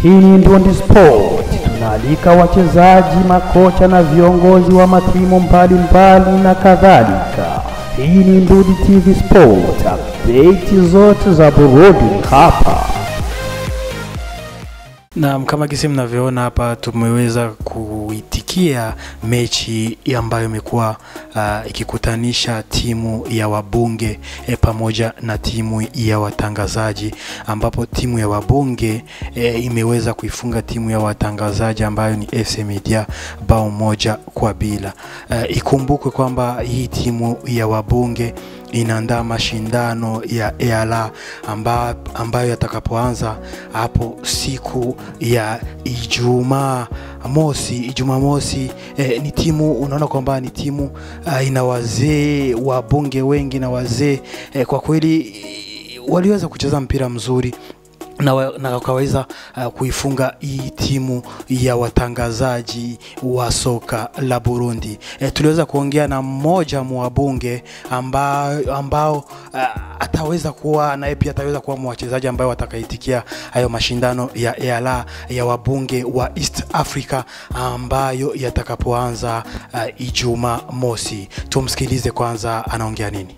Hii ni Ndundi Sport. Tunaalika wachezaji, makocha na viongozi wa matimu mbalimbali na kadhalika. Hii ni Ndundi TV Sport. Update zote za burudani hapa. Naam, kama gisi mnavyoona hapa tumeweza kuitikia mechi ambayo imekuwa ikikutanisha timu ya wabunge pamoja na timu ya watangazaji, ambapo timu ya wabunge imeweza kuifunga timu ya watangazaji ambayo ni FC Media bao 1-0. Ikumbukwe kwamba hii timu ya wabunge inaandaa mashindano ya EALA ambayo yatakapoanza hapo siku ya Ijumaa mosi. Ni timu unaona kwamba ni timu ina wazee wabunge wengi na wazee kwa kweli waliweza kucheza mpira mzuri na wakaweza kuifunga hii timu ya watangazaji wa soka la Burundi. Tuliweza kuongea na mmoja mwabunge ambao ataweza kuwa na pia ataweza kuwa mwachezaji ambao watakaitikia hayo mashindano ya EALA ya wabunge wa East Africa ambayo yatakapoanza Ijumaa mosi. Tumsikilize kwanza anaongea nini.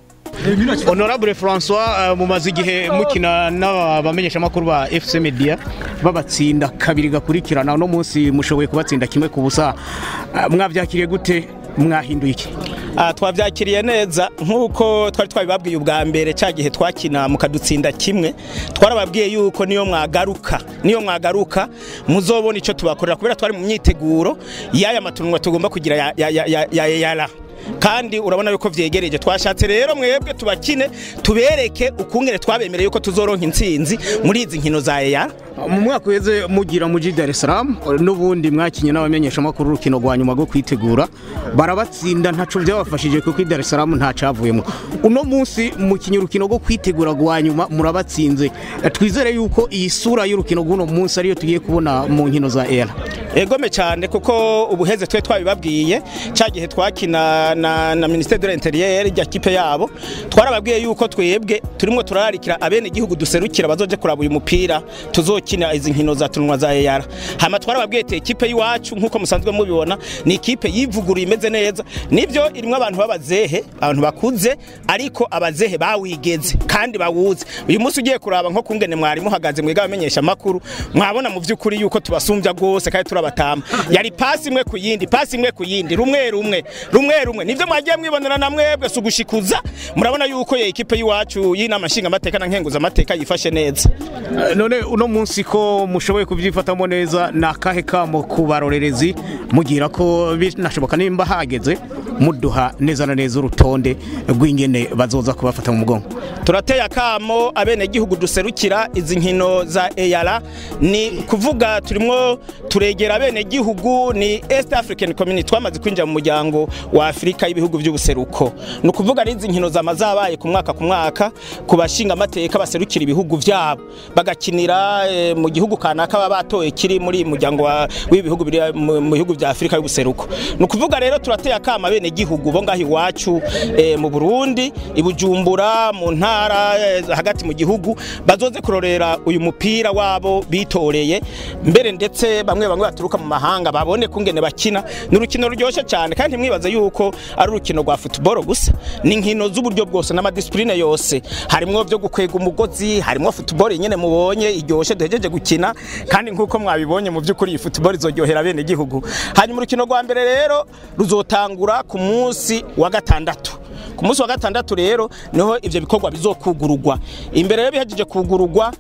Honorable François, mumaze igihe mukina n'abamenyesha makuru ba FC Media babatsinda kabiri gakurikirana, no munsi mushoboye kubatsinda 1-0. Mwavyakiriye gute? Mwahinduye iki? Twavyakiriye neza nkuko twari twabibabwiye ubwa mbere cya gihe twakina mukadutsinda 1. Twarababwiye yuko niyo mwagaruka muzobona ico tubakorera, kubera twari mu myiteguro y'aya matunwa tugomba kugira ya EALA. Kandi urabona yuko vyegereje. Twashatse rero mwebwe tubakine tubereke ukungere twabemereye yuko tuzoronka intsinzi muri izi nkino za EALA. Mu mwaka uheze mugira muji Dar es Salaam n'ubundi mwakinye n'abamenyesha makuru urukino rwa nyuma rwo kwitegura barabatsinda, ntaco byabafashije kuko Dar es Salaam ntacavuyemo. Uno munsi mukinye urukino rwo kwitegura rwa nyuma murabatsinze. Twizere yuko iyi sura y'urukino rw'uno munsi ariyo tugiye kubona mu nkino za EALA. Egome cyane kuko ubuheze twe twabibabwiye cya gihe twakina na Ministère de l'Intérieur rya kipe yabo, twarababwiye yuko twebwe turimo turararikira abene gihugu duserukira bazoje kuraba uyu mupira tuzokina izi nkino za tunwa za EALA. Hama twarababwiye te ekipe y'iwacu nkuko musanzwe mubibona ni ekipe yivuguruye imeze neza, nivyo irimo abantu babazehe, abantu bakuze, ariko abazehe bawigeze kandi bawuze. Uyu munsi ugiye kuraba nko kungene mwari muhagaze mwega bamenyesha makuru, mwabona mu vyukuri yuko tubasumbya gose kandi turabatama. Yari pasi imwe kuyindi, pasi imwe kuyindi, rumwe rumwe rumwe rumwe, nivyo mwagiye mwibonera na mwebwe sugushikuza. Murabona yuko ye ekipe y'iwacu y'inama nshinga amateka na nkenguza amateka yifashe neza. None uno munsi ko mushoboye kubyifatamo neza, na kahe kamo kubarorerezi mugira ko binashoboka nimba hageze muduha neza na neza urutonde rw'ingene bazoza kubafata mu mugongo? Turateye akamo abene gihugu duserukira izi nkino za EALA, ni kuvuga turimo turegera abene gihugu ni East African Community, twamaze kwinjira mu muryango wa Afrika y'ibihugu by'ubuseruko. Ni kuvuga ari izi nkino zamazabaye ku mwaka ku mwaka kubashinga amateka baserukira ibihugu byabo bagakinira mu gihugu kanaka baba batoye kiri muri muryango w'ibihugu biri mu bihugu bya Afrika y'ubuseruko. Ni kuvuga rero turateye akama bene gihugu bo ngaho iwacu mu Burundi, ibujumbura, mu ntara hagati mu gihugu, bazoze kurorera uyu mupira wabo bitoreye mbere, ndetse bamwe bamwe baturuka mu mahanga babone kungene bakina. Ni urukino ruryoshe cyane kandi mwibaza yuko ari urukino rwa football gusa, ni inkino z'uburyo bwose n'amadiscipline yose, harimo byo gukwega umugozi, harimo football nyene mubonye iryoshe duhejeje gukina, kandi nkuko mwabibonye mu by'ukuri iyi football izoryohera bene gihugu. Hanyuma urukino rwa mbere rero ruzotangura ku munsi wa gatandatu. Ku munsi wa gatandatu rero niho ivyo bikorwa bizokugurugwa. Imbere rero bihejeje kugurugwa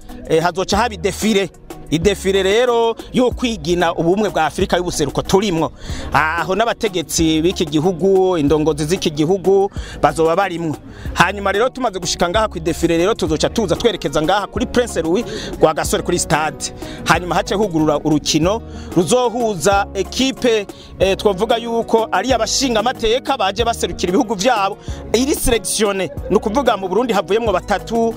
hazoca haba idefile. Idefile rero yo kwigina ubumwe bwa Afrika y'ubuseruko turimwo, aho n'abategetsi b'iki gihugu, indongozi z'iki gihugu bazoba barimwo. Hanyuma rero tumaze gushika ngaha ku idefile rero tuzoca tuza twerekeza ngaha kuri Prince Louis kwa Gasore kuri stade. Hanyuma hace hugurura urukino ruzohuza ekipe twavuga yuko ari abashinga amateka baje baserukira ibihugu vyabo, iri selectionné. Ni kuvuga mu Burundi havuyemwo batatu,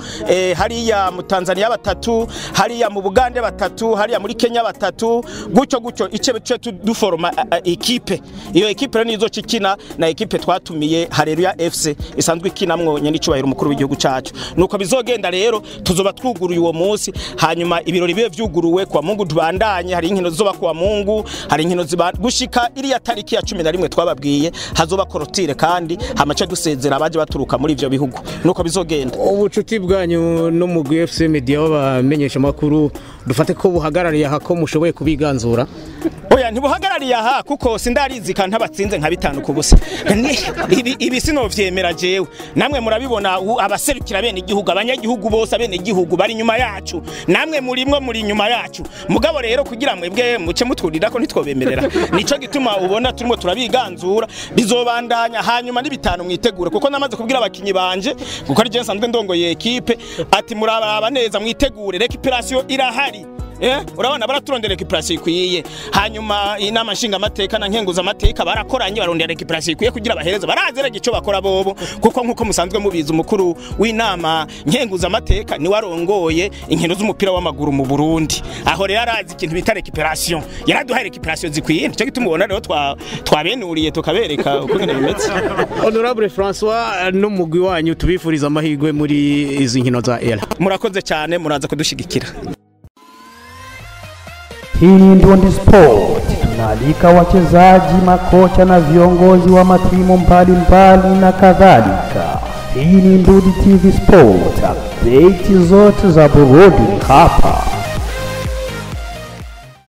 hariya mu Tanzania batatu, hariya mu Bugande batatu, hariya muri Kenya batatu, gutyo gutyo, ice bice duforoma ekipe. Iyo ekipe rero nizo cikina na ekipe twatumiye Haleluya FC isanzwe ikinamwo nyene icubahiro umukuru w'igihugu cacu. Nuko bizogenda rero, tuzoba twuguruye uwo munsi, hanyuma ibirori bibe vyuguruwe kwa Mungu tubandanye. Hari inkino zizoba kwa Mungu, hari inkino ziba gushika iriya tariki ya 11 twababwiye, hazoba clôture kandi hamace dusezera abaje baturuka muri ivyo bihugu. Nuko bizogenda. Ubucuti bwanyu n'umugwi FC Media w'abamenyesha makuru, dufate ko buhagarariye aha, ko mushoboye kubiganzura? Oya, ntibuhagarariye aha, kuko sindarizika ntabatsinze nka 5-0. Ibi sinovyemera jewe, namwe murabibona. Abaserukira bene igihugu, abanyagihugu bose, abene igihugu bari inyuma yacu, namwe murimwo, muri inyuma yacu. Mugabo rero kugira mwebwe muce mutwurira ko ntitwobemerera, nico gituma ubona turimo turabiganzura. Bizobandanya, hanyuma ni 5 mwitegure, kuko namaze kubwira abakinyi banje, kuko ari je nsanzwe ndongoye ekipe, ati murababa neza, mwitegure, récupération irahari. Urabona baraturondera récupération ikwiye. Hanyuma inama nshinga amateka na nkenguza amateka barakoranye, barondera récupération ikwiye kugira bahereze. Barazera ico bakora bobo, kuko nkuko musanzwe mubizi, umukuru w'inama nkenguza amateka ni warongoye inkino z'umupira w'amaguru mu Burundi. Aho rero arazi ikintu bita récupération, yaraduhaye récupération zikwiye. Nico gituma ubona rero twabenuriye tukabereka uko ngene bimeze. Honorable François n'umugwi wanyu, tubifuriza amahirwe muri izi nkino za EALA. Murakoze cyane, muraza kudushigikira. Hii ni Ndundi Sport, tunaalika wachezaji, makocha na viongozi wa matimu mbalimbali na kadhalika. Hii ni Ndundi TV Sport, update zote za burudani hapa.